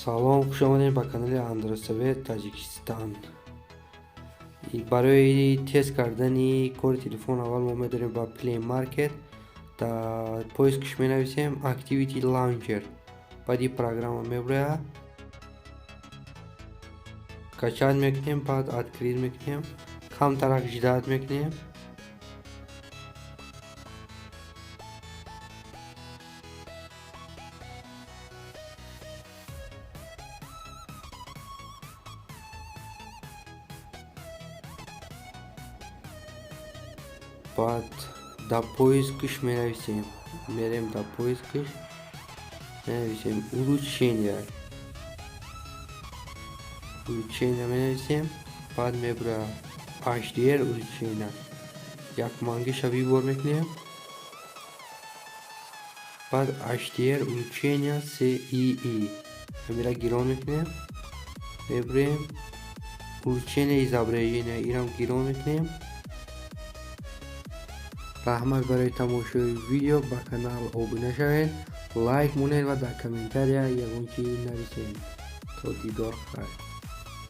Салом, хуш омадед ба канали Андросовет Таҷикистон. Барои тест кардани кори телефон аввал мо медорем ба Play Market, дар поискш менависем Activity Launcher. Баъд ин программа меброяд. Скачать мекунем, баъд открыть мекунем, камтарак ждать мекунем. Баъд дар поискш менависем, мерем дар поискш менависем улучшение, улучшение менависем, баъд меброяд HDR улучшение. Якмангиша выбор мекунем, баъд HDR улучшение CII ҳамира гирон мекунем, меброем улучшение изображения, ирам гирон мекунем. Раҳмат барои тамошои видео. Ба канал обуна шавед, лайк монед ва дар комментария ягон чиз нависед. То дидор, хайр.